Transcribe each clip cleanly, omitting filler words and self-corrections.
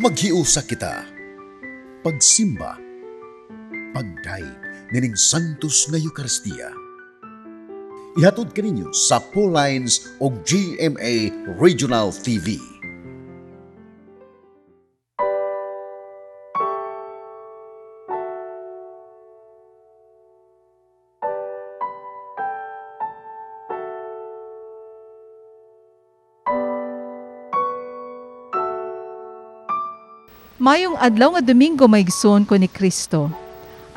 Maghiusa kita. Pagsimba. Pagdayeg nining Santos nga Eukaristiya. Ihatod kaninyo sa Lines o GMA Regional TV. Mayong adlaw nga Domingo, mga igsoon ko ni Kristo.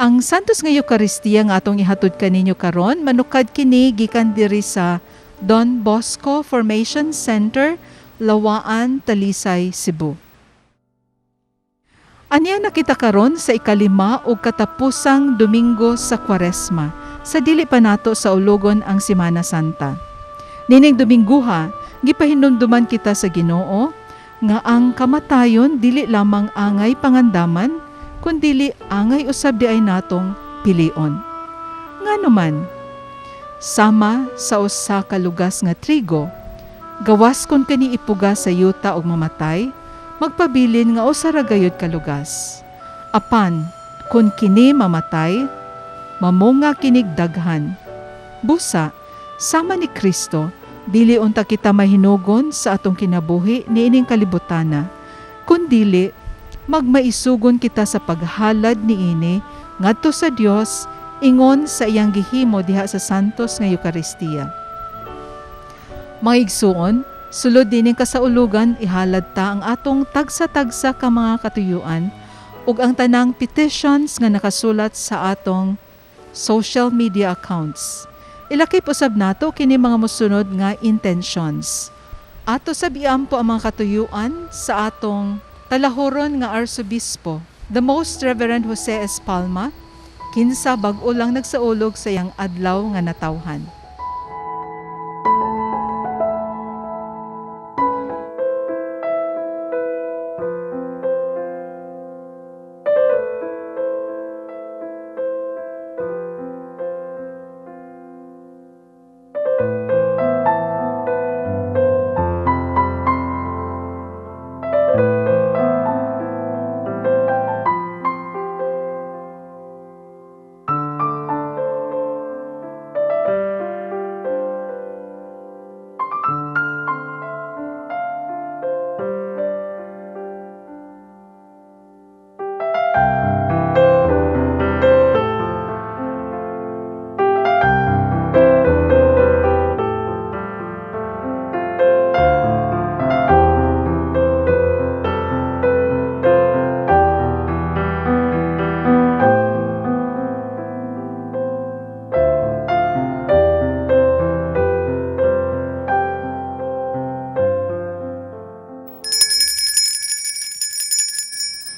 Ang Santos nga Eukaristiya nga atong ihatod kaninyo karon manukad kini gikan diri sa Don Bosco Formation Center, Lawaan, Talisay, Cebu. Aniya nakita karon sa 5 ug katapusang Domingo sa Kwaresma, sa dili pa nato sa ulugon ang Semana Santa. Nining Domingguha, gipahinumduman kita sa Ginoo nga ang kamatayon dili lamang angay pangandaman, kundili angay usab di ay natong pilion. Ngano man, sama sa usa ka lugas nga trigo, gawas kon kani ipuga sa yuta og mamatay, magpabilin nga usa ra gayud ka lugas. Apan kun kini mamatay, mamunga kinig daghan. Busa, sama ni Kristo, dili unta kita mahinugon sa atong kinabuhi niining kalibutana, kundili magmaisugon kita sa paghalad niini ngadto sa Dios ingon sa iyang gihimo diha sa Santos nga Eukaristiya. Mga igsuon, sulod dining kasaulugan ihalad ta ang atong tagsa-tagsa ka mga katuyuan ug ang tanang petitions nga nakasulat sa atong social media accounts. Ilakip usab nato kini mga mosunod nga intentions. Ato sab iampo ang mga katuyuan sa atong talahuron nga Arsobispo, the Most Reverend Jose S. Palma, kinsa bag-o lang nagsaulog sa iyang adlaw nga natawhan.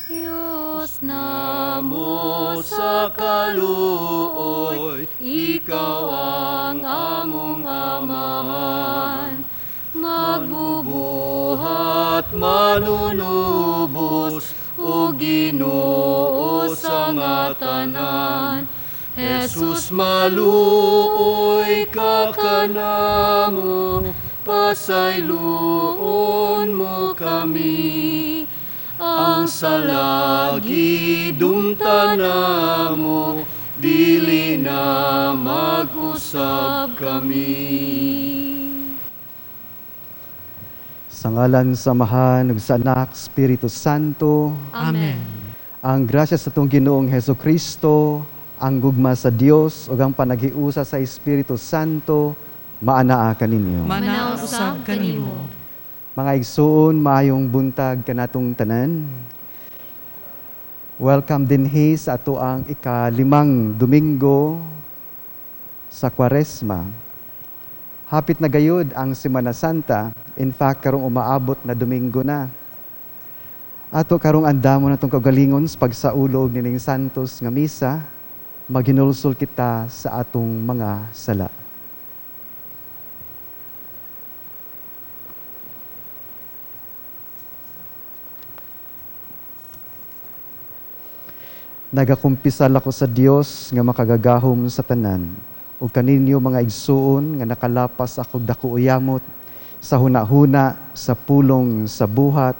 Diyos namo sa kaluoy, ikaw ang among amahan. Magbubuhat, manunubos, o Ginoo sa nga tanan. Jesus maluoy ka kanamo, pasayloon mo kami. Ang salagi dumtana mo, dili na mag-usab kami. Sa ngalan sa Amahan ug sa Anak, Espiritu Santo. Amen. Ang grasya sa atong Ginoong Hesus Kristo, ang gugma sa Dios ug ang panaghiusa sa Espiritu Santo maanaa kaninyo. Manaa usab kanimo. Mga igsuon, maayong buntag kanatong tanan. Welcome dinhi sa ato ang 5 Domingo sa Kwaresma. Hapit na gayud ang Semana Santa. In fact, karong umaabot na Domingo na. Ato karong andamo na itong kaugalingon sa pagsaulog nining Santos nga misa, maghinulsol kita sa atong mga sala. Nagakumpisal ako sa Dios nga makagagahom sa tanan, ug kaninyo mga igsuon nga nakalapas ako dako uyamot sa hunahuna, sa pulong, sa buhat,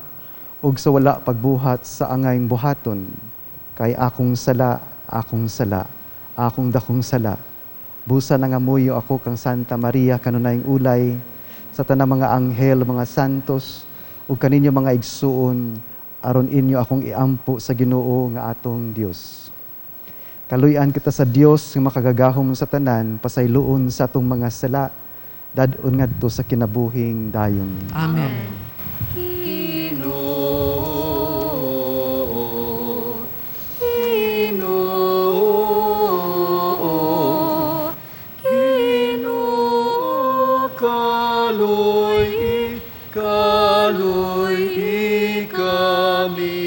ug sa wala pagbuhat sa angayng buhaton, kay akong sala, akong sala, akong dakong sala. Busa nangamuyo ako kang Santa Maria kanunayng ulay, sa tanang mga anghel, mga santos, ug kaninyo mga igsuon, aron inyo akong iampo sa Ginoo nga atong Dios. Kaluy-an kita sa Dios nga makagagahom sa tanan, pasayloon sa atong mga sala, dad-on ngadto sa kinabuhing dayon. Amen. Ginoo, Ginoo, Ginoo, kaluy-i, kaluy-i kami.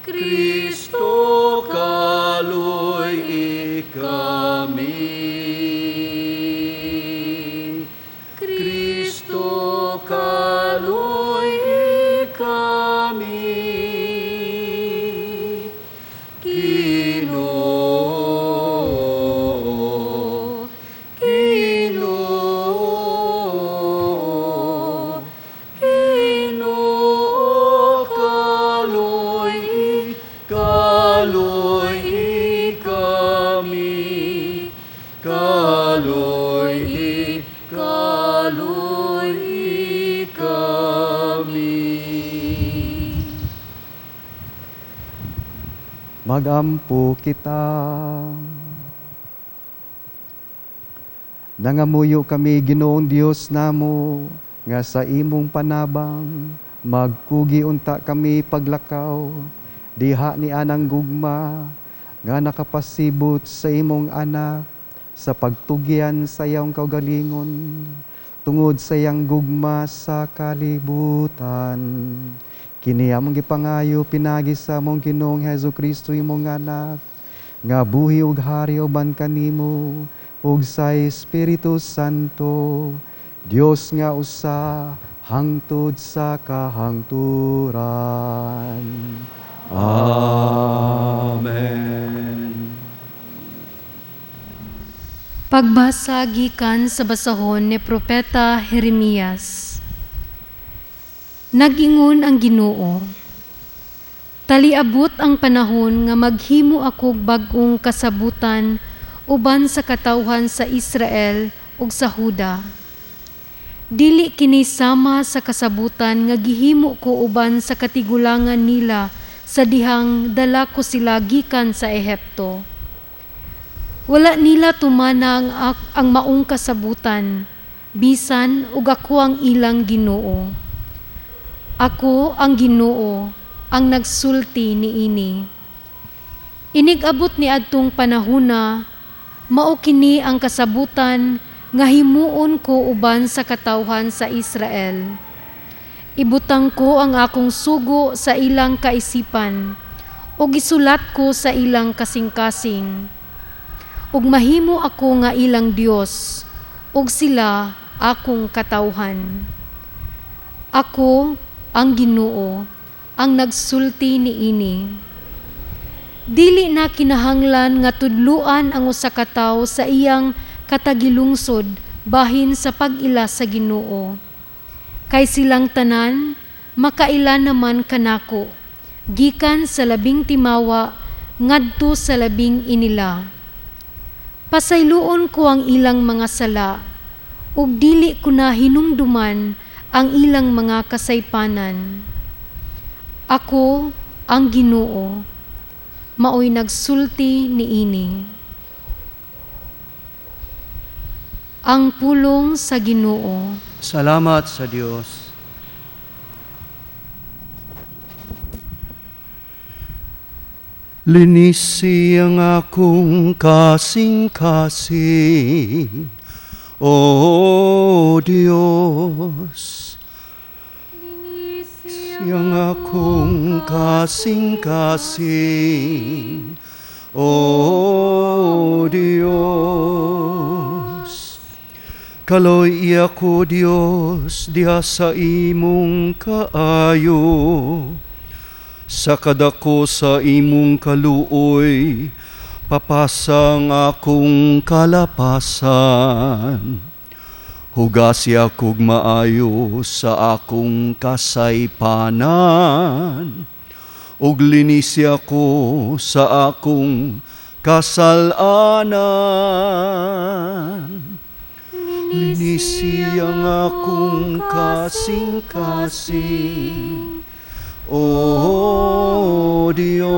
Kristo, kaluy-i kami. Kristo, kaluy-i kami. Ginoo, Ginoo, Ginoo, kaluy-i, kaluy-i kami. Kaluy-i, kaluy-i kami. Magampo kita. Nangamuyo kami, Ginoong Dios namo, nga sa imong panabang magkugi unta kami paglakaw diha ni anang gugma nga nakapasibot sa imong anak sa pagtugyan sa iyang kaugalingon tungod sa iyang gugma sa kalibutan. Kini among gipangayo pinagi sa among Ginoong Hesus Kristo, imong anak, nga buhi ug hari uban kanimo ug sa Espiritu Santo, Dios nga usa hangtod sa kahangturan. Amen. Pagbasa gikan sa basahon ni Propeta Jeremias. Nag-ingon ang Ginoo, taliabot ang panahon nga maghimo akog bag-ong kasabutan uban sa katawhan sa Israel ug sa Huda. Dili kini sama sa kasabutan nga gihimo ko uban sa katigulangan nila sa dihang dala ko sila gikan sa Ehipto. Wala nila tumana ang maong kasabutan, bisan ug ako ang ilang Ginoo. Ako ang Ginoo, ang nagsulti niini. Inig-abot ni adtong panahuna, mao kini ang kasabutan nga himuon ko uban sa katawhan sa Israel. Ibutang ko ang akong sugo sa ilang kaisipan, ug isulat ko sa ilang kasing-kasing. Ug mahimo ako nga ilang Dios, ug sila akong katawhan. Ako ang Ginoo, ang nagsulti niini. Dili na kinahanglan nga tudluan ang usa ka tawo sa iyang katagilungsod bahin sa pag-ila sa Ginoo. Kay silang tanan makaila naman kanako, gikan sa labing timawa ngadto sa labing inila. Pasayloon ko ang ilang mga sala, ug dili ko na hinumduman ang ilang mga kasaypanan. Ako ang Ginoo, maoy nagsulti niini. Ang pulong sa Ginoo. Salamat sa Dios. Linisi ang akong kasing-kasing, O Diyos. Linisi ang akong kasing-kasing, O Diyos. Kaloy ako, Diyos, diha sa imong kaayo. Sa kadako sa imong kaluoy, papasang akong kalapasan. Hugasi akog maayo sa akong kasaypanan, ug linisi ako sa akong kasalanan. Linisi ang akong kasing-kasing, O Dios.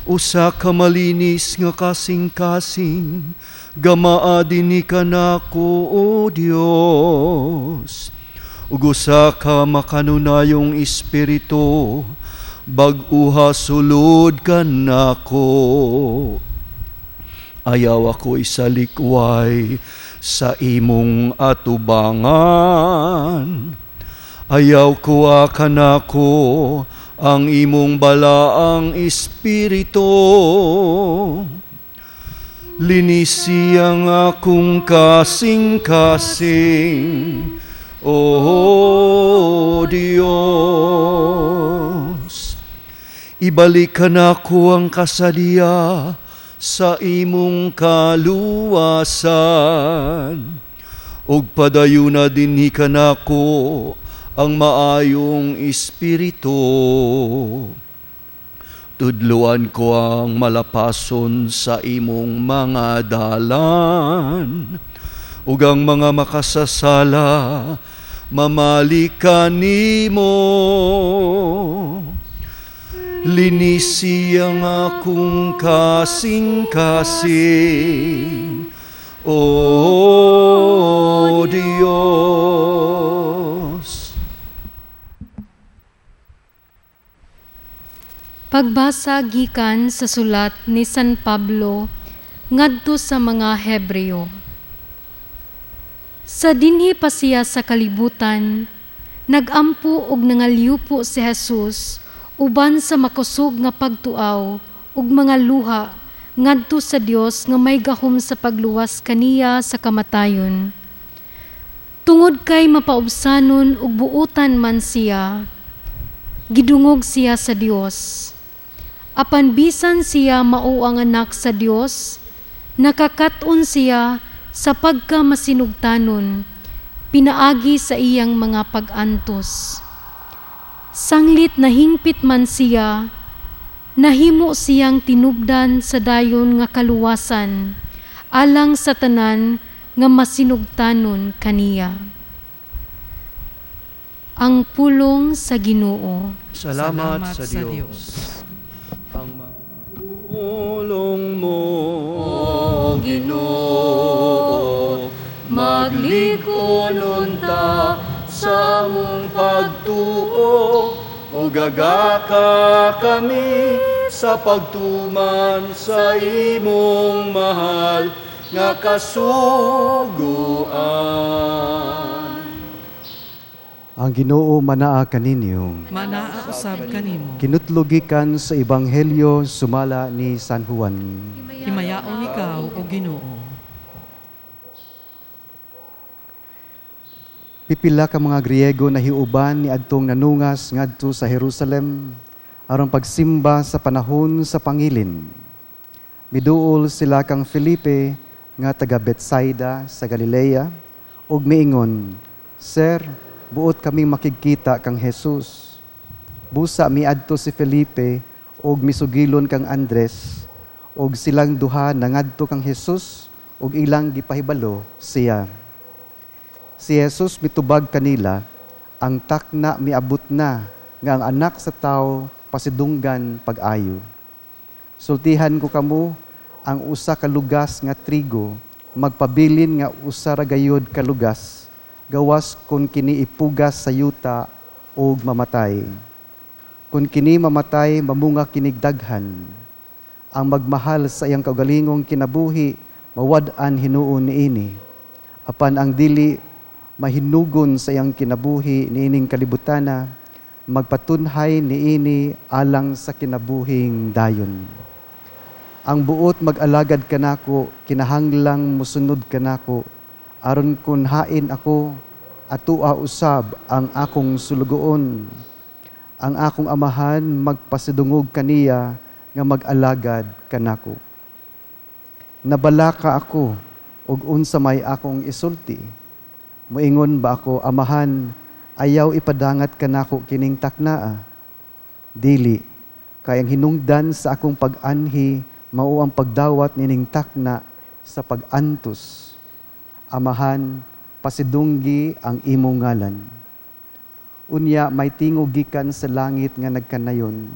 Usa ka malinis nga kasing-kasing, gamaa dinhi kanako, O Dios. Ug usa ka makanunayong espiritu, bag-uha sulod kanako. Ayaw ako isalikway sa imong atubangan. Ayaw kuha kanako ang imong balaang espiritu. Linisi ang akong kasing-kasing, O Dios. Ibalik kanako ang kasadya sa imong kaluwasan, ug padayuna dinhi kanako ang maayong espiritu. Tudluan ko ang malapason sa imong mga dalan, ug ang mga makasasala mamalik kanimo. Linisi ang akong kasing-kasing, O Dios. Pagbasa gikan sa sulat ni San Pablo ngadto sa mga Hebreo. Sa dinhi pa siya sa kalibutan, nagampo og nangalyupo si Jesus uban sa makusog nga pagtuaw ug mga luha ngadto sa Dios nga may gahom sa pagluwas kaniya sa kamatayon. Tungod kay mapaubsanon ug buutan man siya, gidungog siya sa Dios. Apan bisan siya mao ang anak sa Dios, nakakat-on siya sa pagkamasinugtanon, pinaagi sa iyang mga pag-antos. Sanglit nahingpit man siya, nahimo siyang tinubdan sa dayon nga kaluwasan, alang sa tanan nga masinugtanon kaniya. Ang pulong sa Ginoo. Salamat sa Dios. Ang pulong mo, O Ginoo, maglig-on unta sa among pagtuo, ug agaka kami sa pagtuman sa imong mahal nga kasuguan. Ang Ginoo manaa kaninyo. Manaa usab kanimo. Kinutlo gikan sa Ebanghelyo sumala ni San Juan. Himayaon ikaw, o Ginoo. Pipila ka mga Griego na hiuban ni adtong nanungas ngadto sa Jerusalem aron pagsimba sa panahon sa pangilin. Miduol sila kang Felipe nga taga Betsaida sa Galilea ug miingon, "Sir, buot kaming makigkita kang Jesus." Busa miadto si Felipe ug misugilon kang Andres ug silang duha nangadto kang Jesus ug ilang gipahibalo siya. Si Jesus mitubag kanila, ang takna miabot na nga ang anak sa tawo pasidunggan pag-ayo. Sultihan ko kamo ang usa ka lugas nga trigo magpabilin nga usa ra gayud ka lugas, gawas kun kini ipugas sa yuta og mamatay. Kun kini mamatay, mamunga kinig daghan. Ang magmahal sa iyang kaugalingong kinabuhi, mawad-an hinuon niini. Apan ang dili mahinugon sa iyang kinabuhi niining kalibutana, magpatunhay niini alang sa kinabuhing dayon. Ang buot mag-alagad kanako, kinahanglang musunod kanako, aron kun hain ako, atua usab ang akong sulugoon. Ang akong amahan magpasidungog kaniya nga mag-alagad kanako. Nabalaka ako Ug unsa may akong isulti? Moingon ba ako, Amahan, ayaw ipadangat kanako kining taknaa? Dili, kay ang hinungdan sa akong pag-anhi mao ang pagdawat nining takna sa pag-antos. Amahan, pasidunggi ang imong ngalan. Unya may tingog gikan sa langit nga nagkanayon,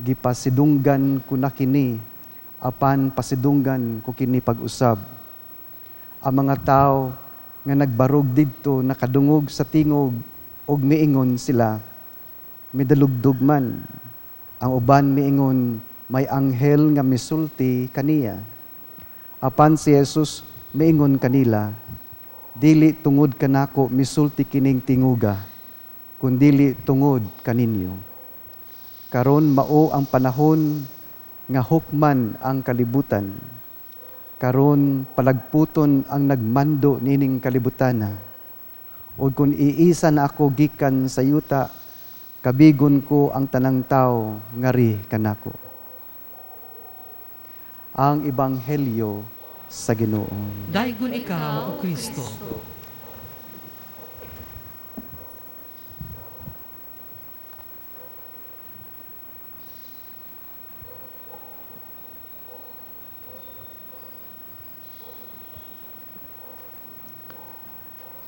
gipasidunggan ko na kini, apan pasidunggan ko kini pag-usab. Ang mga tao nga nagbarog didto nakadungog sa tingog ug miingon sila, midalugdog man. Ang uban miingon, may anghel nga misulti kaniya. Apan si Jesus miingon kanila, dili tungod kanako misulti kining tinguga, kundili tungod kaninyo. Karon mao ang panahon nga hukman ang kalibutan. Karon palagputon ang nagmando nining kalibutana. Ug kun iisa na ako gikan sa yuta, kabigon ko ang tanang tawo ngari kanako. Ang Ebanghelyo sa Ginoo. Daygon ikaw, O Kristo.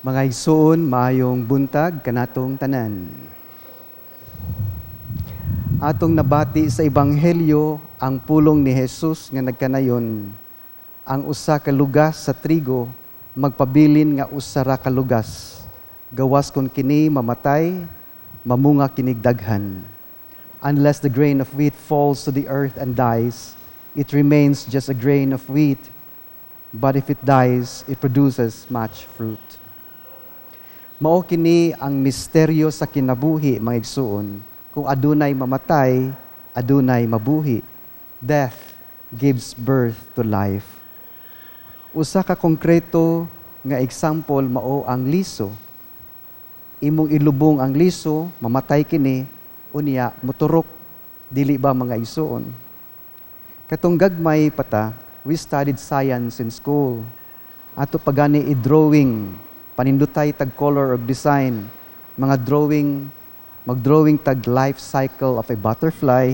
Mga igsoon, maayong buntag kanatong tanan. Atong nabati sa Ebanghelyo ang pulong ni Jesus nga nagkanayon, ang usa ka lugas sa trigo magpabilin nga usa ra ka lugas. Gawas kon kini mamatay, mamunga kinig daghan. Unless the grain of wheat falls to the earth and dies, it remains just a grain of wheat. But if it dies, it produces much fruit. Mao kini ang misteryo sa kinabuhi, mga igsuon. Kung adunay mamatay, adunay mabuhi. Death gives birth to life. Usa ka konkreto nga example mao ang liso. Imong ilubong ang liso, mamatay kini, unya muturok, dili ba mga igsuon? Katong gagmay pata, we studied science in school. Ato pagani i-drawing, panindutay tag color og design, mga drawing, mag-drawing tag life cycle of a butterfly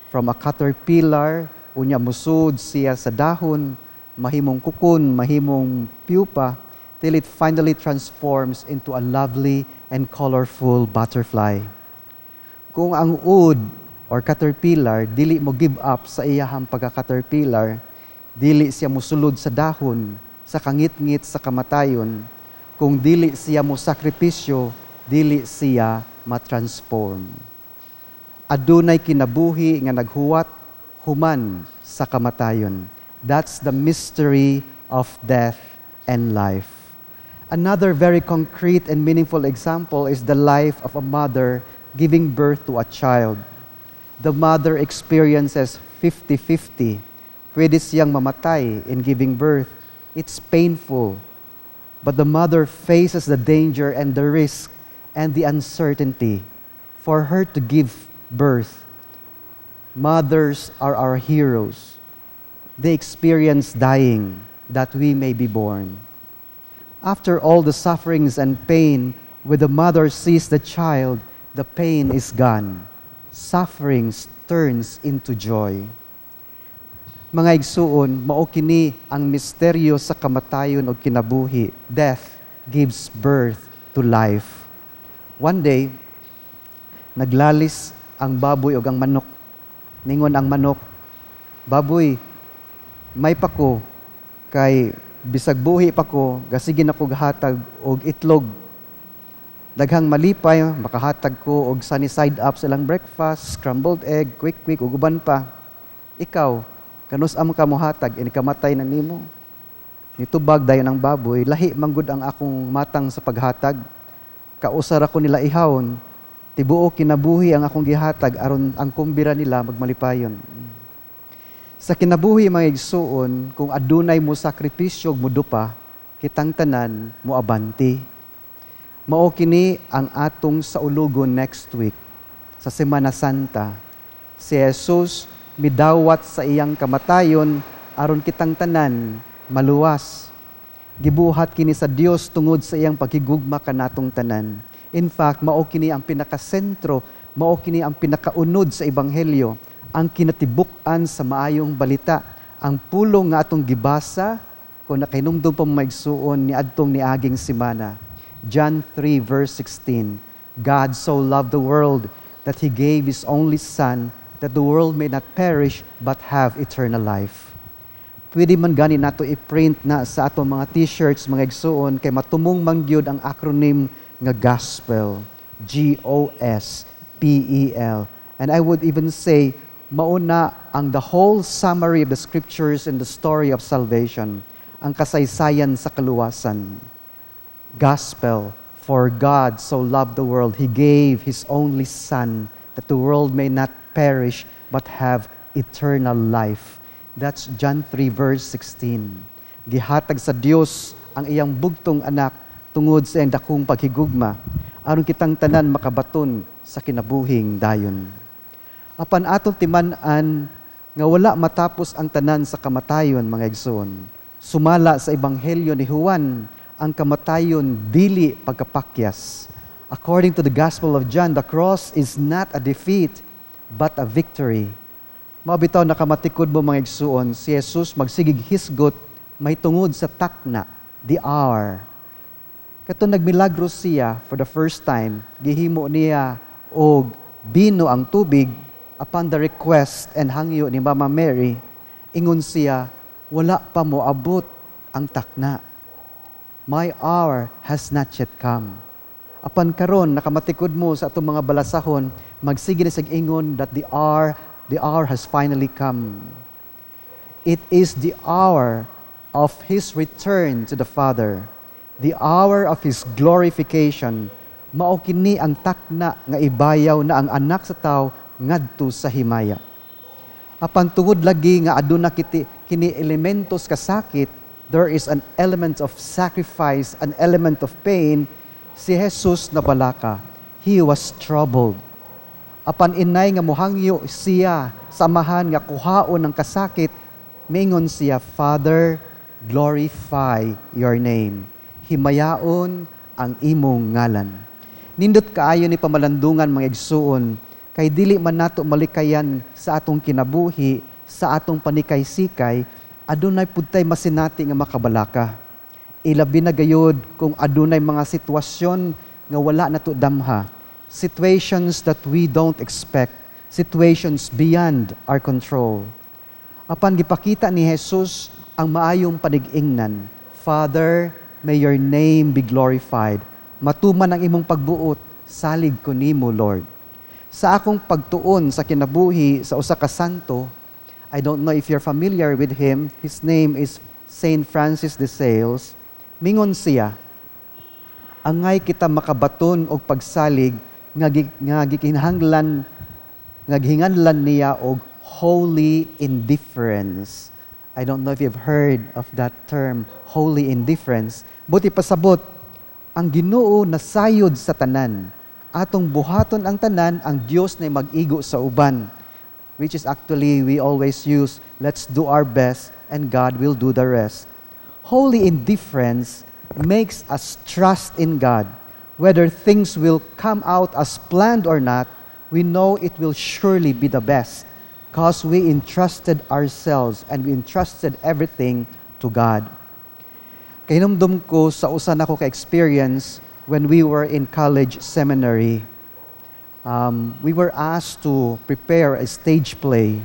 from a caterpillar, unya musud siya sa dahon, mahimong cocoon, mahimong pupa, till it finally transforms into a lovely and colorful butterfly. Kung ang ud or caterpillar dili mo give up sa iyahang pagka-caterpillar, dili siya musulod sa dahon, sa kangitngit sa kamatayon, kung dili siya mo sakripisyo, dili siya matransform. Adunay kinabuhi nga naghuwat human sa kamatayon. That's the mystery of death and life. Another very concrete and meaningful example is the life of a mother giving birth to a child. The mother experiences 50-50. Pwede siyang mamatay in giving birth. It's painful. But the mother faces the danger and the risk and the uncertainty for her to give birth. Mothers are our heroes. They experience dying that we may be born. After all the sufferings and pain, when the mother sees the child, the pain is gone. Sufferings turns into joy. Mga igsuon, mao kini ang misteryo sa kamatayon o kinabuhi. Death gives birth to life. One day, naglalis ang baboy og ang manok. Ningon ang manok, baboy, may pa ko, kay bisag buhi pa ko, gasige na ko gahatag og itlog. Daghang malipay, makahatag ko og sunny side up sa ilang breakfast, scrambled egg, quick quick, ug uban pa. Ikaw, kanus am ka mohatag, inikamatay na nimo. Nitubag dayon ang baboy, lahi manggod ang akong matang sa paghatag. Kausar ako nila ihawon, tibuok kinabuhi ang akong gihatag aron ang kumbira nila magmalipayon. Sa kinabuhi mga igsuon, kung adunay mo sakripisyo ug mudupa, kitang tanan mo abanti. Mao kini ang atong saulugon next week sa Semana Santa. Si Jesus midawat sa iyang kamatayon aron kitang tanan maluwas. Gibuhat kini sa Dios tungod sa iyang paghigugma kanatong tanan. In fact, mao kini ang pinakasentro, mao kini ang pinakaunod sa ebanghelyo, ang kinatibuk-an sa maayong balita, ang pulong nga atong gibasa kung nakahinumdum pa mo, maigsuon, ni adtong niaging semana. John 3 verse 16. God so loved the world that he gave his only Son, that the world may not perish but have eternal life. Pwede man gani nato i-print na sa atong mga t-shirts, mga igsuon, kay matumong man gyud ang acronym nga gospel, G O S P E L. And I would even say mauna ang the whole summary of the scriptures and the story of salvation, ang kasaysayan sa kaluwasan. Gospel: for God so loved the world, he gave his only Son, that the world may not perish but have eternal life. That's John 3 verse 16. Gihatag sa Dios ang iyang bugtong anak tungod sa iyang dakong paghigugma aron kitang tanan makabaton sa kinabuhing dayon. Apan atong timan-an nga wala matapos ang tanan sa kamatayon, mga igsoon. Sumala sa Ebanghelyo ni Juan, ang kamatayon dili pagkapakyas. According to the Gospel of John, the cross is not a defeat but a victory. Mao bitaw nakamatikod mo, mga igsuon, si Jesus magsigig hisgot mahitungod sa takna, the hour. Kato nagmilagro siya for the first time, gihimo niya og bino ang tubig upon the request and hangyo ni Mama Mary, ingon siya, "Wala pa mo abot ang takna. My hour has not yet come." Apan karon nakamatikod mo sa atong mga balasahon, magsige na siyag ingon that the hour has finally come. It is the hour of His return to the Father, the hour of His glorification. Mao kini ang takna nga ibayaw na ang anak sa tao ngadto sa himaya. Apan tungod lagi nga aduna kiti kini elementos kasakit, there is an element of sacrifice, an element of pain, si Jesus nabalaka. He was troubled. Apan inay nga muhangyo siya sa Amahan nga kuhaon ng kasakit, mingon siya, "Father, glorify your name." Himayaon ang imong ngalan. Nindot kaayo ni pamalandungan, mga igsuon, kay dili man nato malikayan sa atong kinabuhi, sa atong panikay-sikay, adunay pud tay masinati nga makabalaka. Ilabi na gayod kung adunay mga sitwasyon nga wala nato damha. Situations that we don't expect, situations beyond our control. Apan gipakita ni Jesus ang maayong panig-ingnan. "Father, may your name be glorified. Matuman ang imong pagbuot, salig ko nimo, Lord." Sa akong pagtuon sa kinabuhi sa usa ka santo, I don't know if you're familiar with him, his name is Saint Francis de Sales. Mingon siya, angay kita makabaton og pagsalig nga gikinahanglan nga gihinganlan niya og holy indifference. I don't know if you've heard of that term, holy indifference. Buot ipasabot, ang Ginoo nasayod sa tanan. Atong buhaton ang tanan, ang Dios na mag-igo sa uban. Which is actually we always use, let's do our best and God will do the rest. Holy indifference makes us trust in God. Whether things will come out as planned or not, we know it will surely be the best because we entrusted ourselves and we entrusted everything to God. Kahinumdum ko sa usa nako ka experience when we were in college seminary. We were asked to prepare a stage play.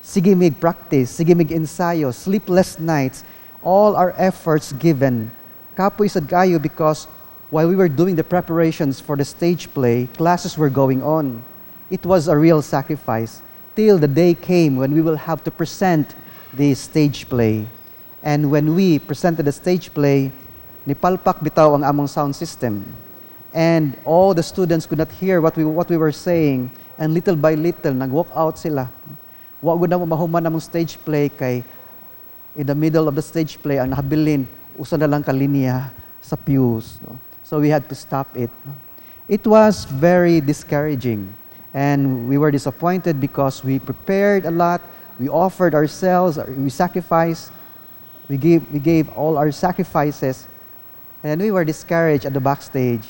Sige mig practice, sige mig ensayo, sleepless nights, all our efforts given. Kapoy sad kayo because while we were doing the preparations for the stage play, classes were going on. It was a real sacrifice till the day came when we will have to present the stage play. And when we presented the stage play, nipalpak bitaw ang among sound system. And all the students could not hear what we were saying. And little by little, nag-walk out sila. Wa gud na mo mahuman among stage play kay in the middle of the stage play, ang nahabilin, usa na lang ka linya sa pews. No? So we had to stop it. No? It was very discouraging. And we were disappointed because we prepared a lot, we offered ourselves, we sacrificed. We gave all our sacrifices. And then we were discouraged at the backstage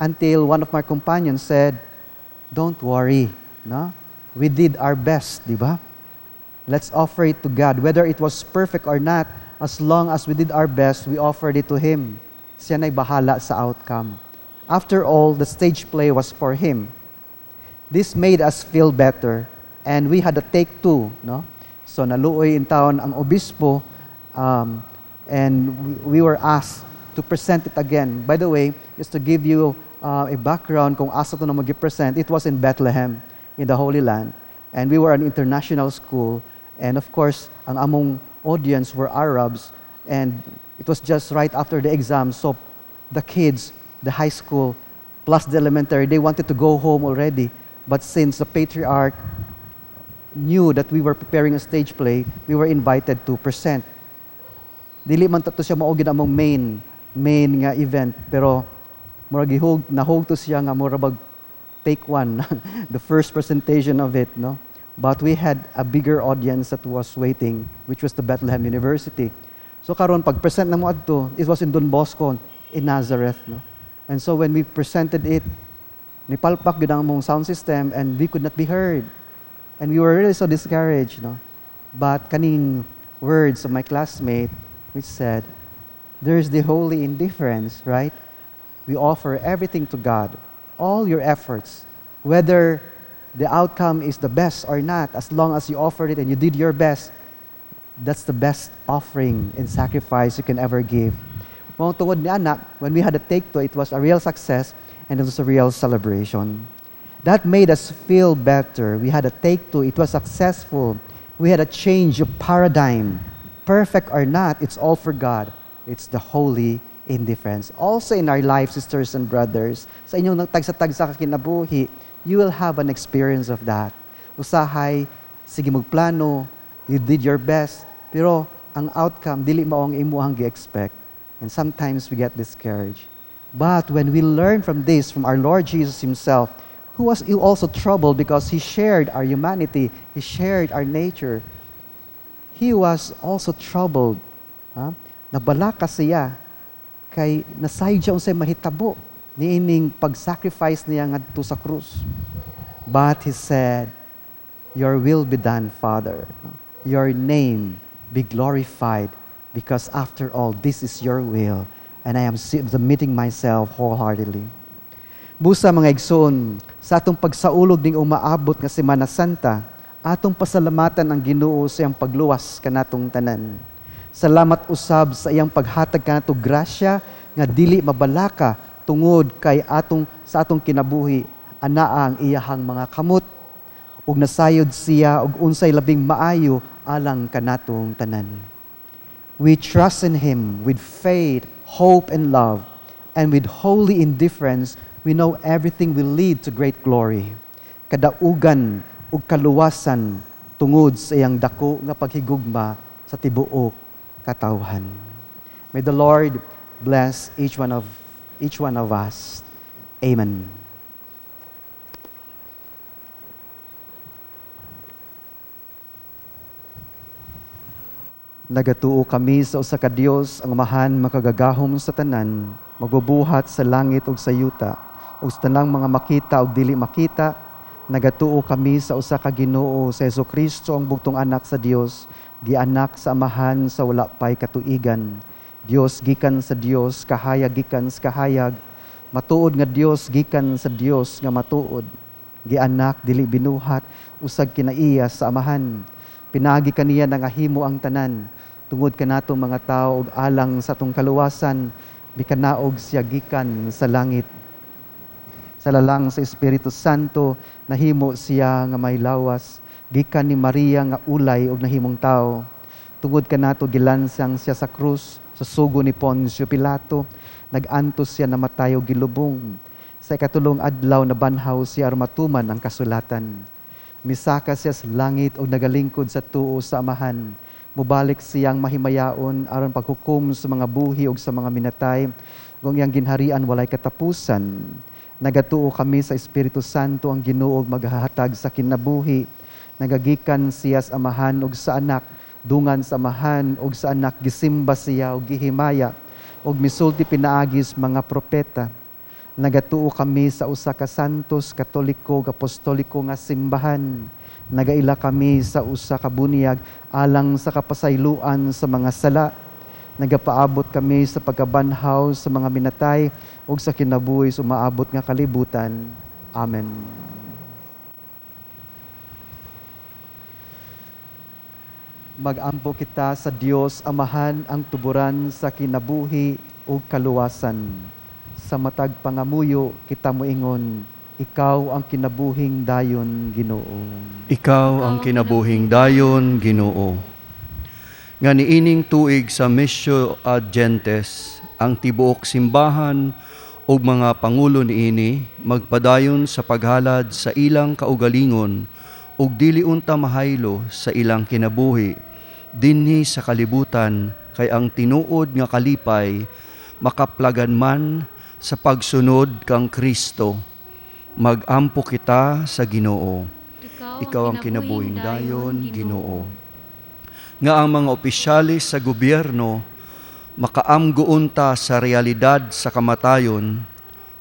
until one of my companions said, "Don't worry, no? We did our best, di ba? Let's offer it to God. Whether it was perfect or not, as long as we did our best, we offered it to Him. Siya na'y bahala sa outcome." After all, the stage play was for Him. This made us feel better, and we had a take two, no? So naluoy intawon ang obispo, and we were asked to present it again. By the way, just to give you a background kung asa to na mag-present, it was in Bethlehem, in the Holy Land. And we were an international school, and of course, ang among audience were Arabs, and it was just right after the exam, so the kids, the high school, plus the elementary, they wanted to go home already. But since the patriarch knew that we were preparing a stage play, we were invited to present. Dili man to siya mao gyud among main nga event, pero murag gihug nahug to siya nga mura bag take one, the first presentation of it, no? But we had a bigger audience that was waiting, which was the Bethlehem University. So karon pag-present namo adto, it was in Don Bosco in Nazareth, no? And so when we presented it, nipalpak gyud ang among sound system and we could not be heard. And we were really so discouraged, no? But kaning words of my classmate, which said, "There's the holy indifference, right? We offer everything to God, all your efforts, whether the outcome is the best or not, as long as you offered it and you did your best, that's the best offering and sacrifice you can ever give." Mao tungod ni ana, when we had a take two, it was a real success and it was a real celebration. That made us feel better. We had a take two, it was successful. We had a change of paradigm. Perfect or not, it's all for God. It's the holy indifference. Also in our life, sisters and brothers, sa inyong tagsa-tagsa ka kinabuhi, you will have an experience of that. Usahay, sige magplano, you did your best, pero ang outcome, dili mao ang imuhang gi-expect. And sometimes we get discouraged. But when we learn from this, from our Lord Jesus Himself, who was also troubled because He shared our humanity, He shared our nature, He was also troubled. Ha? Nabalaka siya kay nasayod siya unsay mahitabo niining pag-sacrifice niya ngadto sa krus. But He said, "Your will be done, Father. Your name be glorified, because after all, this is your will, and I am submitting myself wholeheartedly." Busa, mga igsoon, sa atong pagsaulog ning umaabot nga Semana Santa, atong pasalamatan ang Ginoo sa iyang pagluwas kanatong tanan. Salamat usab sa iyang paghatag kanato grasya nga dili mabalaka tungod kay atong sa atong kinabuhi anaa ang iyahang mga kamot ug nasayod siya og unsay labing maayo alang kanatong tanan. We trust in Him with faith, hope, and love, and with holy indifference, we know everything will lead to great glory. Kadaugan ug kaluwasan tungod sa iyang dako nga paghigugma sa tibuok katawhan. May the Lord bless each one of us. Amen. Nagatuo kami sa usa ka Dios, ang Amahan makagagahom sa tanan, magbubuhat sa langit ug sa yuta, ug sa tanang mga makita ug dili makita. Nagatuo kami sa usa ka Ginoo, sa Hesukristo, ang bugtong anak sa Dios, gianak sa Amahan sa wala pay katuigan. Dios gikan sa Dios, kahayag gikan sa kahayag, matuod nga Dios gikan sa Dios nga matuod. Gianak, dili binuhat, usag kinaiya sa Amahan. Pinaagi kaniya nangahimo ang tanan. Tungod kanato mga tao ug alang sa atong kaluwasan, mikanaog siya gikan sa langit. Sa lalang sa Espiritu Santo, nahimo siya nga may lawas, gikan ni Maria nga ulay ug nahimong tao. Tungod kanato gilansang siya sa krus sa sugo ni Poncio Pilato, nag-antos siya, namatay ug gilubong. Sa ikatulong adlaw nabanhaw siya aron matuman ang kasulatan. Misaka siya sa langit ug nagalingkod sa tuo sa Amahan. Mubalik siyang mahimayaon aron paghukom sa mga buhi ug sa mga minatay, ug iyang ginharian walay katapusan. Nagatuo kami sa Espiritu Santo, ang Ginoo ug maghahatag sa kinabuhi. Nagagikan siya sa Amahan ug sa Anak, Dungan sa Amahan ug sa Anak gisimba siya ug gihimaya ug misulti pinaagis mga propeta. Nagatuo kami sa usa ka santos, katoliko ug apostoliko nga simbahan. Nagaila kami sa usa ka bunyag alang sa kapasayloan sa mga sala. Nagapaabot kami sa pagkabanhaw sa mga minatay ug sa kinabuhi sa umaabot nga kalibutan. Amen. Magampo kita sa Dios Amahan ang tuburan sa kinabuhi ug kaluwasan. Sa matag pangamuyo kita moingon, ikaw ang kinabuhing dayon, Ginoo. Ikaw ang kinabuhing dayon, Ginoo. Nga niining tuig sa Missio ad Gentes, ang tibuok simbahan ug mga pangulo niini magpadayon sa paghalad sa ilang kaugalingon ug dili unta mahaylo sa ilang kinabuhi dinhi sa kalibutan, kay ang tinuod nga kalipay makaplagan man sa pagsunod kang Kristo. Magampo kita sa Ginoo. Ikaw ang kinabuhing dayon, Ginoo. Nga ang mga opisyalis sa gobyerno makaamgo unta sa realidad sa kamatayon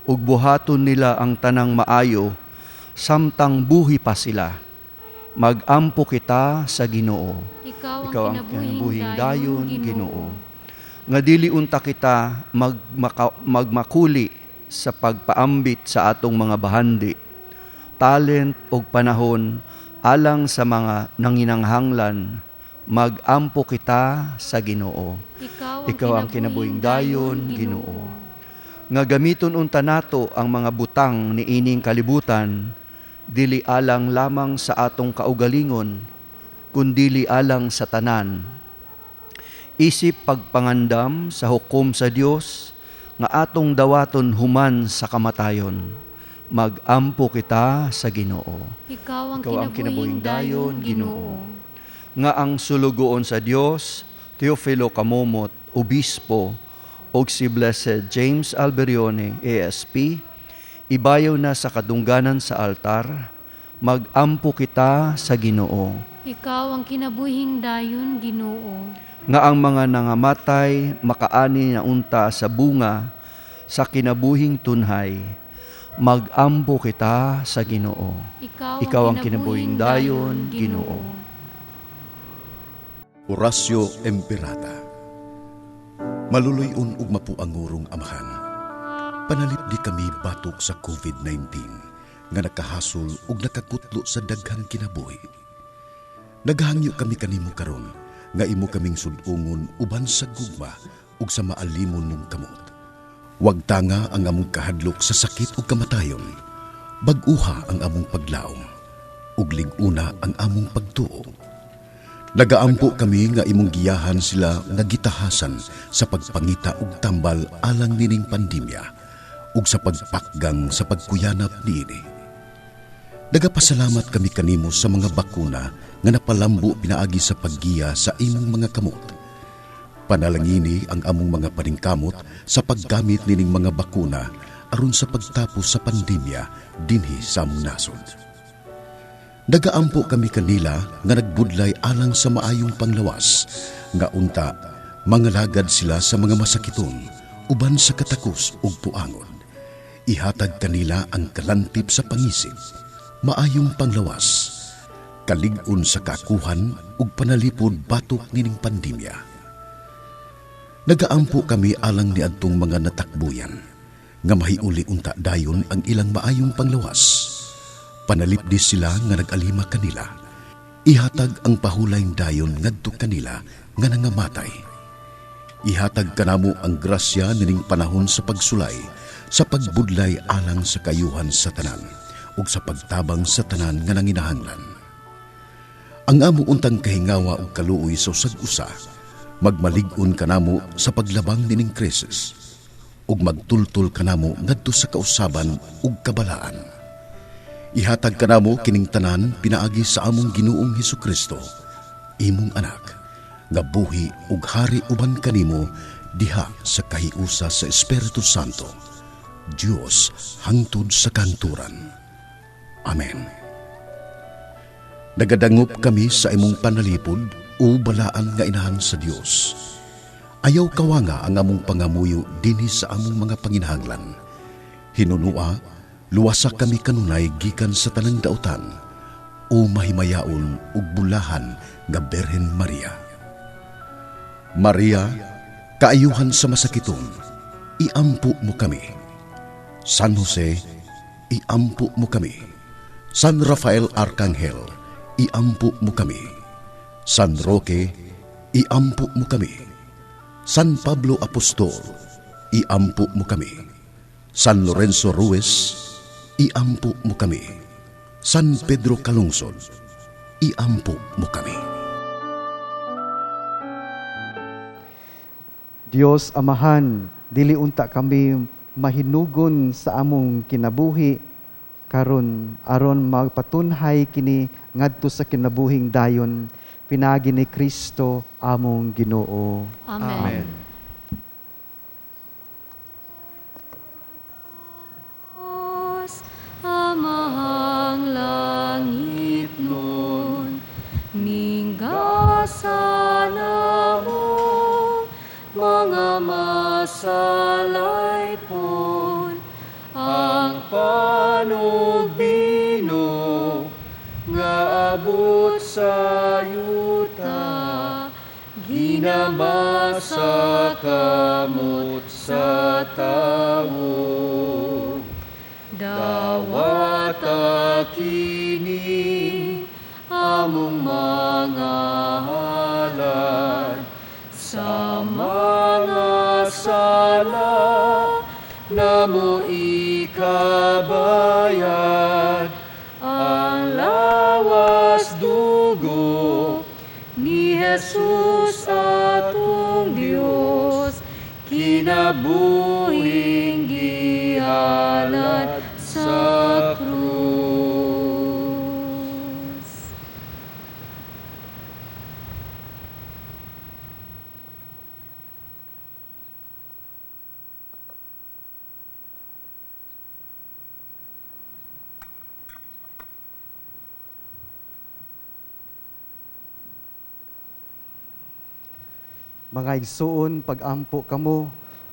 ug buhaton nila ang tanang maayo samtang buhi pa sila. Magampo kita sa Ginoo. Ikaw ang kinabuhing dayon, Ginoo. Nga dili unta kita magmakuli sa pagpaambit sa atong mga bahandi, talent og panahon alang sa mga nanginanghanglan. Magampo kita sa Ginoo. Ikaw ang kinabuhing dayon, Ginoo. Nga gamiton unta nato ang mga butang niining kalibutan, dili alang lamang sa atong kaugalingon, kundili alang sa tanan. Isip pagpangandam sa hukom sa Dios nga atong dawaton human sa kamatayon. Magampo kita sa Ginoo. Ikaw ang kinabuhing dayon, Ginoo. Nga ang sulugoon sa Dios, Teofilo Camomot, Obispo, og si Blessed James Alberione, ASP, ibayaw na sa kadungganan sa altar. Magampo kita sa Ginoo. Ikaw ang kinabuhing dayon, Ginoo. Nga ang mga nangamatay makaani na unta sa bunga sa kinabuhing tunhay. Magampo kita sa Ginoo. Ikaw ang kinabuhing dayon, Ginoo. Oratio Imperata. Maluluy-on ug mapuangurong Amahan, panalipdi kami batok sa COVID-19 nga nakahasol ug nakakutlo sa daghang kinabuhi. Naghangyo kami kanimo karon nga imo kaming sud-ungon uban sa gugma ug sa maalimon mong kamot. Wag tanga ang among kahadlok sa sakit ug kamatayon. Bag-uha ang among paglaom ug lig-una ang among pagtuo. Nagaampo kami nga imong giyahan sila nga gitahasan sa pagpangita og tambal alang nining pandemya ug sa pagpakgang sa pagkuyanap niini. Nagapasalamat kami kanimo sa mga bakuna nga napalambo pinaagi sa paggiya sa imong mga kamot. Panalangini ang among mga paningkamot sa paggamit nining mga bakuna aron sa pagtapos sa pandemya dinhi sa among nasod. Nagaampo kami kanila nga nagbudlay alang sa maayong panglawas, nga unta mangalagad sila sa mga masakiton uban sa katakos ug puangon. Ihatag kanila ang kalantip sa pangisip, maayong panglawas, kalig-on sa kakuhan ug panalipod batok nining pandemya. Nagaampo kami alang niadtong mga natakbuyan, nga mahiuli unta dayon ang ilang maayong panglawas. Panalipdi sila nga nag-alima kanila. Ihatag ang pahulayng dayon ngadto kanila nga nangamatay. Ihatag kanamo ang grasya nining panahon sa pagsulay, sa pagbudlay alang sa kayuhan sa tanan ug sa pagtabang sa tanan nga nanginahanglan. Ang amo untang kahingawa ug kaluoy sa usag-usa, magmalig-on kanamo sa paglabang nining krisis ug magtultol kanamo ngadto sa kausaban ug kabalaan. Ihatag kanamo kining tanan pinaagi sa among Ginoong Hesukristo, imong anak, nga buhi ug hari uban kanimo diha sa kahiusa sa Espiritu Santo, Dios hangtod sa kanturan. Amen. Nagadangop kami sa imong panalipod O balaan nga inahan sa Dios, ayaw kawanga ang among pangamuyo dinhi sa among mga panginahanglan. Hinunua, luwasa kami kanunay gikan sa tanang dautan. O mahimayaon ug bulahan nga Birhen Maria. Maria, kaayuhan sa masakiton, iampo mo kami. San Jose, iampo mo kami. San Rafael Arcangel, iampo mo kami. San Roque, iampo mo kami. San Pablo Apostol, iampo mo kami. San Lorenzo Ruiz, iampo mo kami. San Pedro Calungsod, iampo mo kami. Dios Amahan, dili unta kami mahinugon sa among kinabuhi karon aron magpatunhay kini ngadto sa kinabuhing dayon pinaagi ni Kristo among Ginoo. Amen. Amen. Diyos, Amahang langit nun, minggasan namo mga masalaypon, ang panugbino nga abot sa yuta, ginama sa kamot sa tawo. Dawata kini among mga halad sa mga sala namo ikabayad ang lawas dugo ni Jesus atong Dios, kinabuhing gihalad sa krus. Mga igsuon, pag-ampo kamo,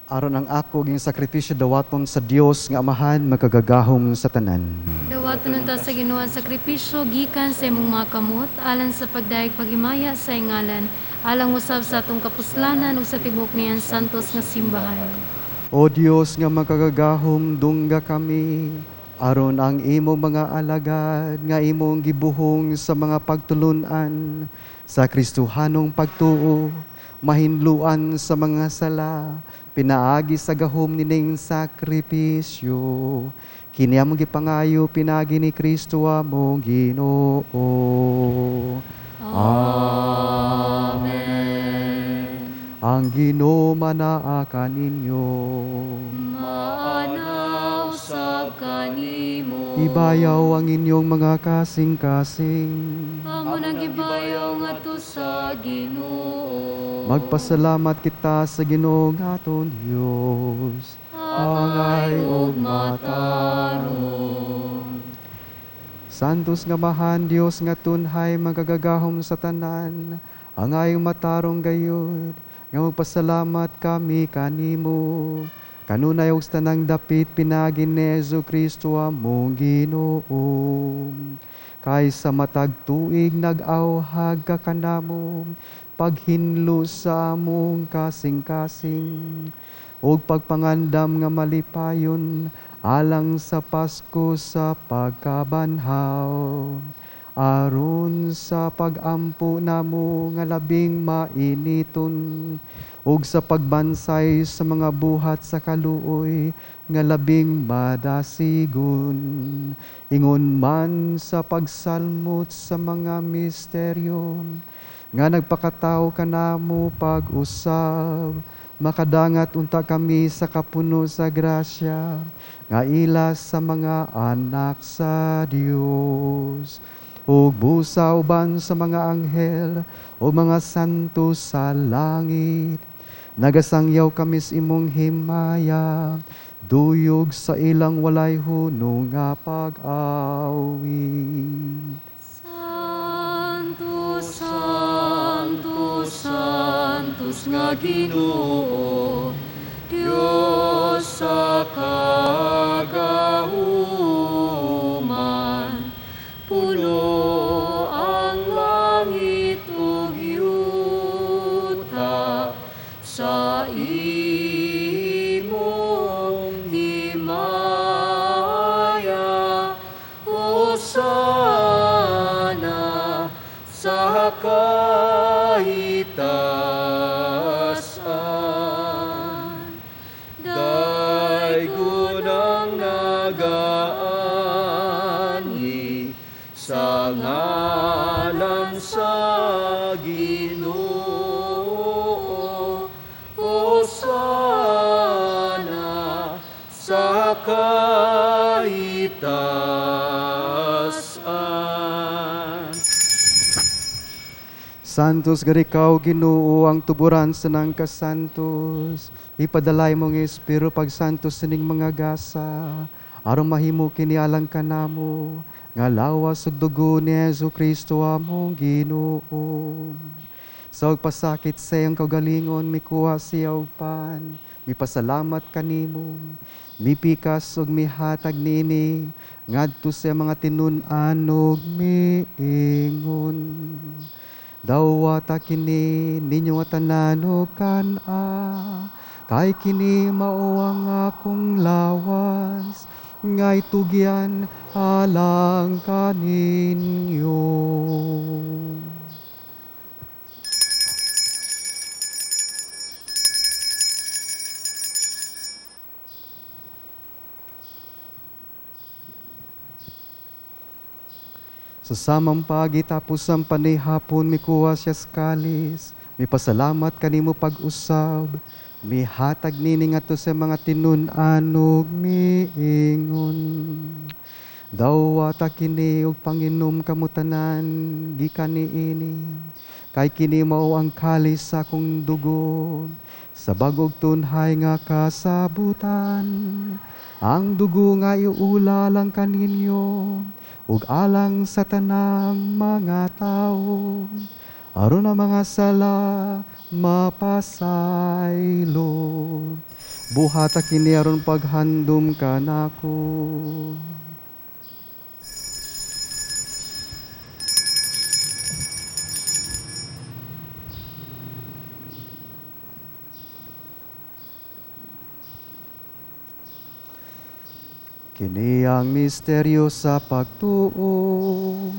aron ang ako ging sakripisyo dawaton sa Dios nga Amahan makagagahom sa tanan. Dawaton unta sa Ginoo ang sakripisyo gikan sa imong mga kamot alang sa pagdayeg paghimaya sa ingalan, alang usab sa atong kapuslanan ug sa tibuok niyang santos nga simbahan. O Dios nga makagagahom, dungga kami aron ang imong mga alagad nga imong gibuhong sa mga pagtulun-an sa Kristohanong pagtuo, mahinluan sa mga sala, pinaagi sa gahom nining sakripisyo. Kini among gipangayo pinaagi ni Kristo among Ginoo. Amen. Ang Ginoo manaa kaninyo. Maanaw usab kanimo. Ibayaw ang inyong mga kasing-kasing. Amo nang gibayaw ngadto sa Ginoo. Magpasalamat kita sa Ginoo nga aton Dios. Angay ug matarong. Santos nga Amahan, Dios nga tunhay magagagahom sa tanan, angay matarong gayud nga magpasalamat kami kanimo. Kanunay ug sa tanang dapit pinaagi ni Jesu-Kristo among Ginoo. Kay sa matag tuig nag-awhag ka kanamo, paghinlo sa among kasing-kasing, ug pagpangandam nga malipayon alang sa Pasko sa pagkabanhaw. Aron sa pag-ampo namo nga labing mainiton, ug sa pagbansay sa mga buhat sa kaluoy nga labing madasigon. Ingon man sa pagsalmot sa mga misteryo nga nagpakatawo kanamo pag-usab, makadangat unta kami sa kapuno sa grasya nga ila sa mga anak sa Dios. Ug busa uban sa mga anghel o mga santo sa langit, nagasangyaw kami sa imong himaya, duyog sa ilang walay hunong nga pag-awit. Santo, Santo, Ginoo, Dios sa kagahuman. Puno ang langit ug yuta sa imong himaya. Hosana sa kahitasan. Daygon ang nagaanhi sa ngalan sa Ginoo. Hosana sa kahitasan. Santos gari ikaw, Ginoo, ang tuburan sa nang kasantos. Ipadalay mong Espiritu pagsantos sining mga gasa. Aron mahimo kini alang kanamo, nga lawas ug dugo ni Hesus Kristo among Ginoo. Sa pasakit sa iyang kaugalingon, mikuha siya og pan, mipasalamat kanimo, mipikas ug mihatag nini, ngadto sa mga tinun-an ug miingon. Dawata kini ninyo nga tanan ug kan-a, kay kini mao ang akong lawas, nga itugyan alang kaninyo. Sa samang pagitapos ang panihapon, mikuha siya sa kalis, mipasalamat kanimo pag-usab, mihatag nini ngadto sa mga tinun-an ug miingon. Dawata kini ug panginom kamo tanan gikan niini, kay kini mao ang kalis sa akong dugo, sa bag-ong tunhay nga kasabutan. Ang dugo nga iula lang kaninyo ug alang sa tanang mga tawo, aron ang mga sala mapasaylo. Buhata kini aron paghandom kanako. Kini ang misteryo sa pagtuo.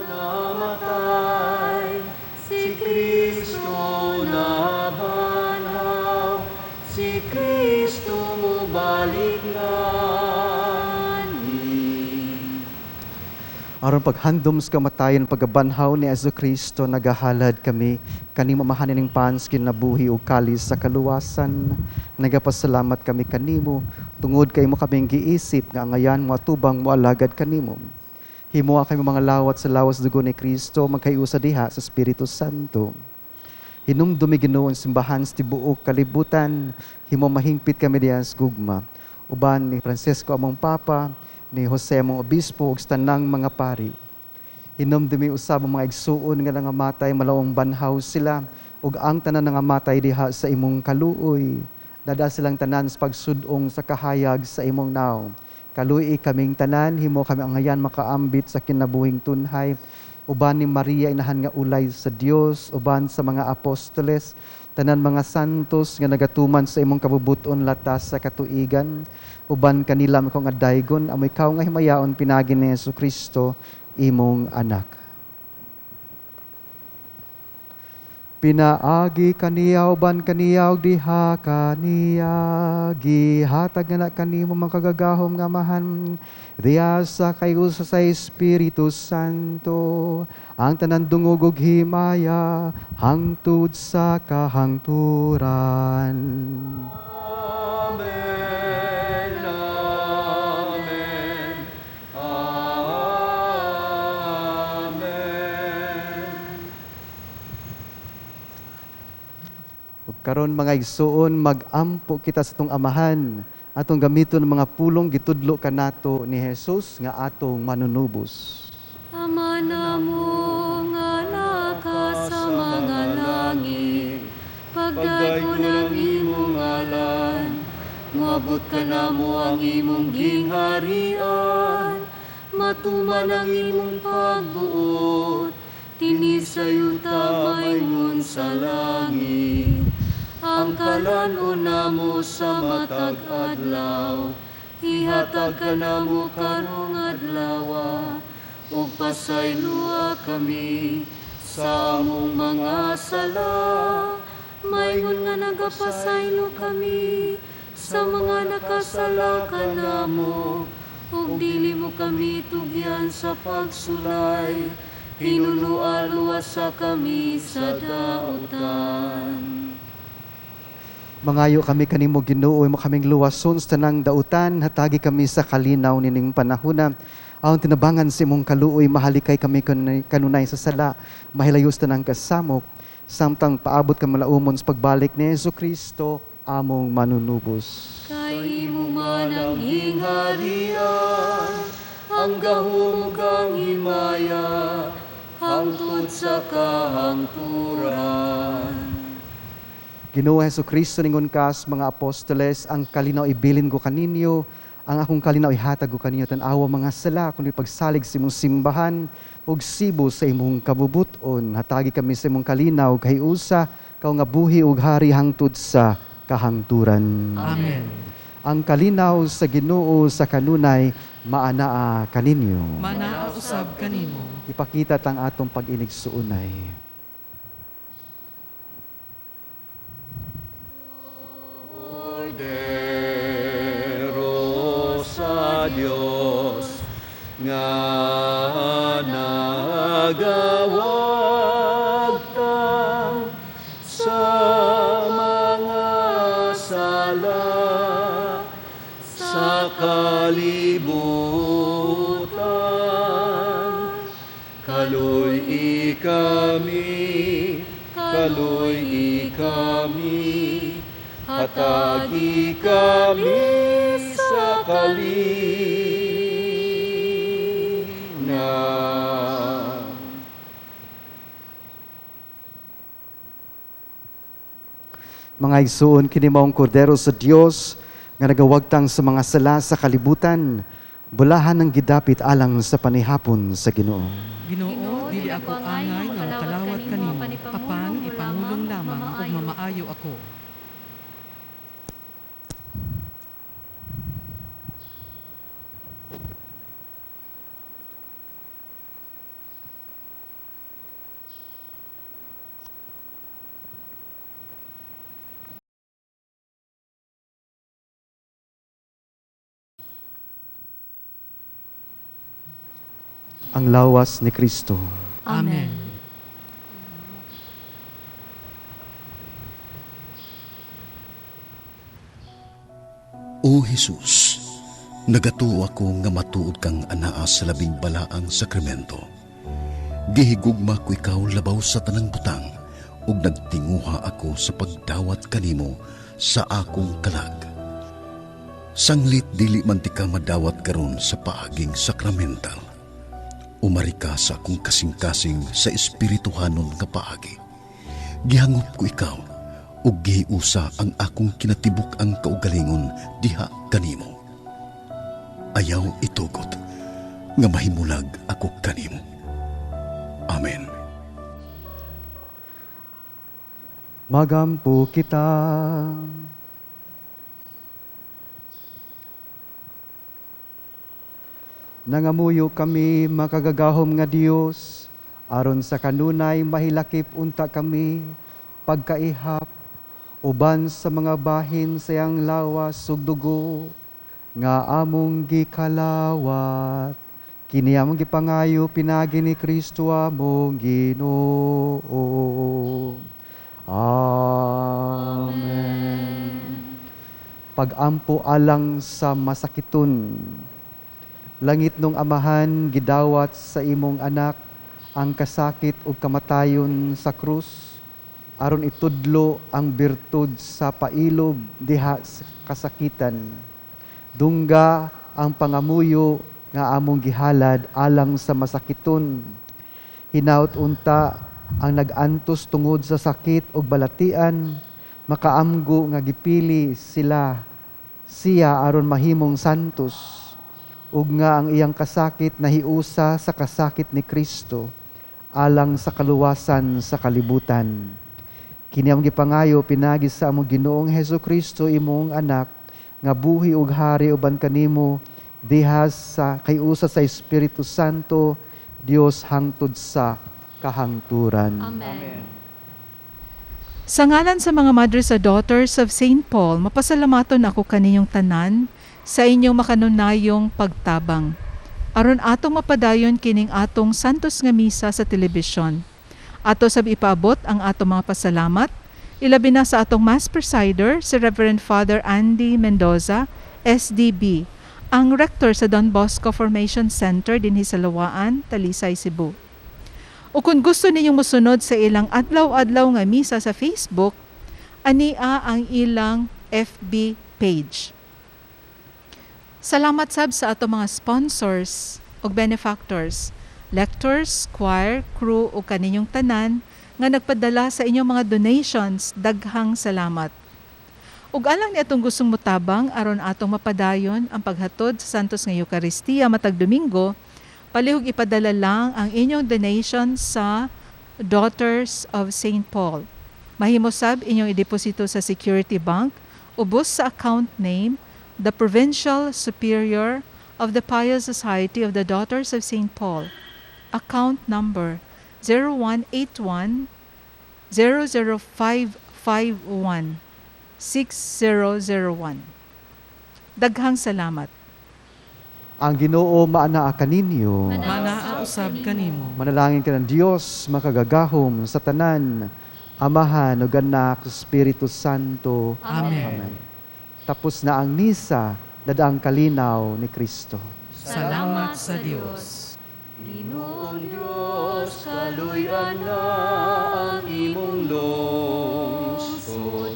Namatay, si Kristo nabanhaw, si Kristo mubalik ngani. Aron paghandom sa kamatayon pagabanhaw ni Hesus Kristo, nagahalad kami kanimo mahanin ning pans kinabuhi ug kalis sa kaluwasan. Nagapasalamat kami kanimo tungod kay imo kaming giisip nga angayan mo atubang moalagad kanimo. Himoa kami mga lawat sa lawas dugo ni Kristo, magkayusa diha sa Espiritu Santo. Hinumdumi Ginoo ang simbahan sa tibuok kalibutan, himo mahingpit kami diha sa gugma. Uban ni Francisco among Papa, ni Jose among Obispo ug sa tanang mga pari. Hinumdumi usab ang mga igsuon nga nangamatay, malawong banhaw sila ug ang tanan nangamatay diha sa imong kaluoy. Dada silang tanan sa pagsudong sa kahayag sa imong naong. Kaluoy kaming tanan, himo kami angayan makaambit sa kinabuhing tunhay. Uban ni Maria inahan nga ulay sa Dios, uban sa mga apostoles, tanan mga santos nga nagatuman sa imong kabubuton latas sa katuigan. Uban kanila makong adaygon, amoy ikaw nga himayaon pinagi ni Hesus Kristo, imong anak. Pinaagi kaniya uban kaniya ug diha kaniya, gihatag nga na kanimo makagagahom nga Amahan, diha sa kayusa sa Espiritu Santo, ang tanan dungog ug himaya hangtod sa kahangturan. Amen, amen, amen. Ug karon mga igsuon, mag-ampo kita sa atong Amahan, atong gamiton ang mga pulong gitudlo kanato ni Jesus nga atong manunubos. Ama namo nga naka sa mga Pagdaygon ang imong ngalan, moabot kanamo ang imong gingharian, matuman ang imong pagbuot, dinhi sa yuta maingon sa langit. Ang kalan-on namo sa matag adlaw, ihatag kanamo karong adlawa, ug pasayloa kami sa among mga sala, maingon nga nagapasaylo kami sa mga nakasala kanamo, ug dili mo kami tugyan sa pagsulay, hinunua luwasa kami sa dautan. Mangayo kami kanimo Ginoo, imo kaming luwason sa tanang dautan, hatagi kami sa kalinaw nining panahona. Aron tinabangan sa imong kaluoy, mahalikay kami kanunay sa sala, mahilayo sa tanang kasamok, samtang paabot kami malaumon sa pagbalik ni Hesus Kristo, among manunubos. Kay imo man ang gingharian, ang gahom ug ang himaya, hangtod sa kahangturan. Ginoo Hesus Kristo, ningon ka sa mga apostoles, ang kalinaw ibilin ko kaninyo, ang akong kalinaw ihatag ko kaninyo, tan-awa mga sala, kundi pagsalig sa imong simbahan ug sibo sa imong kabubuton. Hatagi kami sa imong kalinaw, kahiusa, kaw nga buhi ug hari hangtod sa kahangturan. Amen. Ang kalinaw sa Ginoo sa kanunay maanaa kaninyo. Manaa usab kanimo. Ipakita tang atong pag-inig suunay. Kordero sa Dios nga nagawagtang sa mga sala sa kalibutan, kaluy-i kami, kaluy-i kami, hatagi kami sa kalinaw. Mga igsoon, kini maong kordero sa Dios nga nagawagtang sa mga sala sa kalibutan, bulahan ang gidapit alang sa panihapon sa Ginoo. Ginoo, dili ako angay nga makalawat kanimo, apan ipangulong lamang ug mamaayo ako. Ang lawas ni Kristo. Amen. O Jesus, nagatuo ako nga matuod kang anaa sa labing balaang sakramento. Gihigugma ko ikaw labaw sa tanang butang, ug nagtinguha ako sa pagdawat kanimo sa akong kalag. Sanglit dili man ti ka madawat karon sa paaging sakramental. Umari ka sa akong kasing-kasing sa espirituhanon nga paagi. Gihangop ko ikaw, ug gihiusa ang akong kinatibuk ang kaugalingon diha kanimo. Ayaw itugot nga mahimulag ako kanimo. Amen. Magampo kita. Nangamuyo kami makagagahom nga Dios, aron sa kanunay mahilakip unta kami pagkaihap uban sa mga bahin sa iyang lawas ug dugo nga among gikalawat. Kini among gipangayo pinagi ni Kristo among Ginoo. Amen. Pagampo alang sa masakiton. Langit nung amahan gidawat sa imong anak ang kasakit ug kamatayon sa krus, aron itudlo ang birtud sa pailob diha sa kasakitan. Dungga ang pangamuyo nga among gihalad alang sa masakiton. Hinaut unta ang nag-antos tungod sa sakit ug balatian, Makaamgo nga gipili sila siya aron mahimong santos ug nga ang iyang kasakit nahiusa sa kasakit ni Kristo alang sa kaluwasan sa kalibutan. Kini among gipangayo pinagi sa among Ginoong Hesukristo, imong anak, nga buhi ug hari uban kanimo diha sa kayusa sa Espiritu Santo, Dios hangtod sa kahangturan. Amen. Sa ngalan sa mga Madres sa Daughters of St. Paul, mapasalamaton ako kaninyong tanan sa inyong makanunayong pagtabang. Aron atong mapadayon kining atong Santos nga Misa sa telebisyon. Ato sab ipaabot ang atong mga pasalamat, ilabi na sa atong Mass Presider, si Reverend Father Andy Mendoza, SDB, ang rector sa Don Bosco Formation Center dinhi sa Lawaan, Talisay, Cebu. O kung gusto ninyong mosunod sa ilang adlaw-adlaw nga misa sa Facebook, ania ang ilang FB page. Salamat sab sa ato mga sponsors ug benefactors, lectors, choir, crew ug kaninyong tanan nga nagpadala sa inyong mga donations, daghang salamat. Ug alang ni atong gustong motabang aron atong mapadayon ang paghatod sa Santos nga Eukaristiya matag Domingo, palihog ipadala lang ang inyong donation sa Daughters of St. Paul. Mahimo sab inyong ideposito sa Security Bank, ubos sa account name, the Provincial Superior of the Pious Society of the Daughters of St. Paul. Account number 0181 00551 6001. Daghang salamat. Ang Ginoo maanaa kaninyo. Manaa usab kanimo. Manalangin ka ng Dios makagagahom sa tanan, Amahan ug Anak, Espiritu Santo. Amen. Amen. Tapos na ang misa, dadaang kalinaw ni Kristo. Salamat sa Dios. Ginoong Diyos, kaluy-an na ang imong lungsod.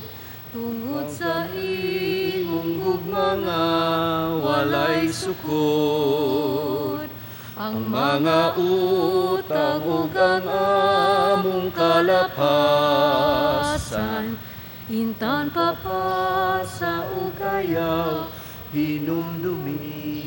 Tungod sa imong gugma nga walay sukod. Ang Ang mga utang ug ang among kalapasan, intan papasa ug kayaw hinumdumi.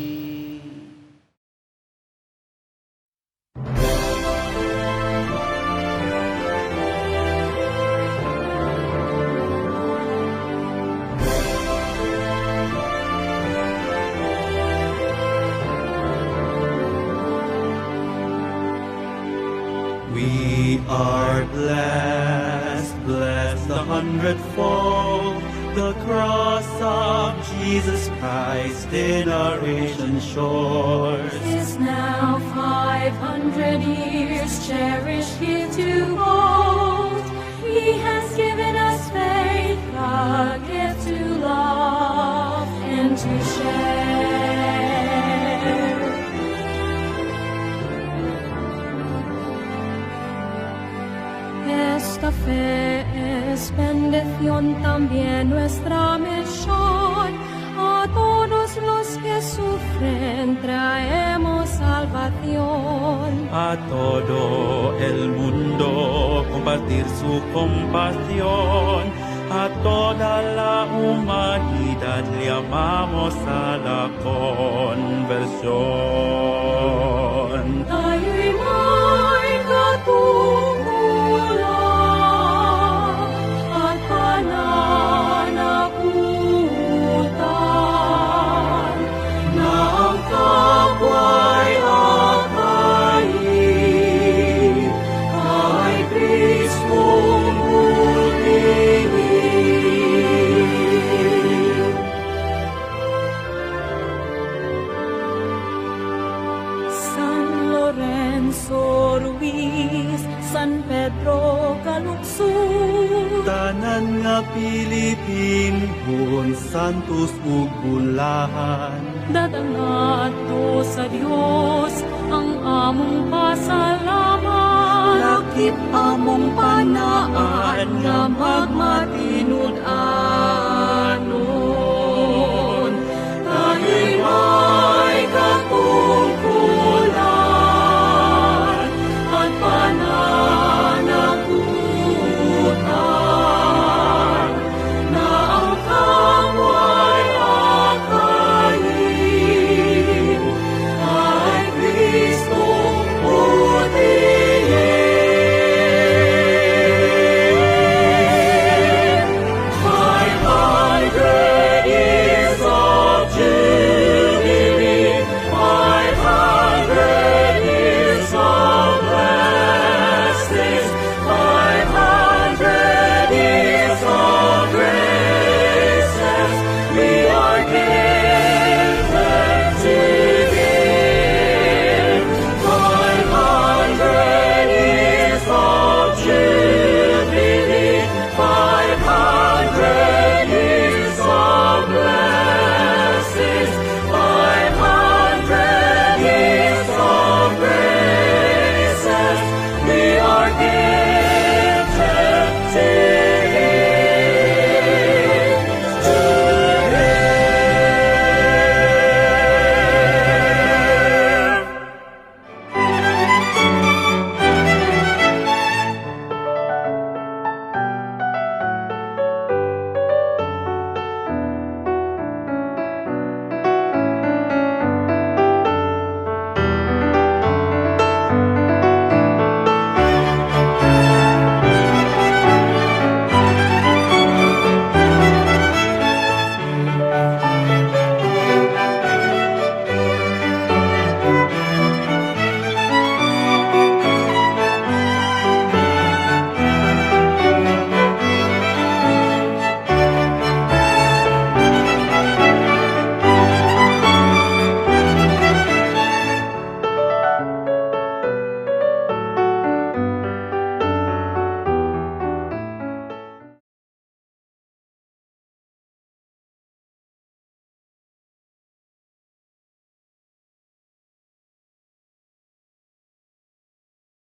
We are blessed, blessed a hundredfold. The cross of Jesus Christ in our Asian shores is now 500 years cherished here to hold. He has given us faith, a gift to love and to share. Esta fe es bendición también nuestra misión. A todos los que sufren traemos salvación. A todo el mundo compartir su compasión. A toda la humanidad llamamos a la conversión. Tayo'y may katungkulan at pananagutan na ang kapwa'y akayin kay Kristong bulihin. San Lorenzo Ruiz, San Pedro Calungsod, Tanan nga Pilipinhon, Santos ug Bulahan. Dadangadto sa Dios ang among pasalamat. Lakip among panaan nga magmatinud-an.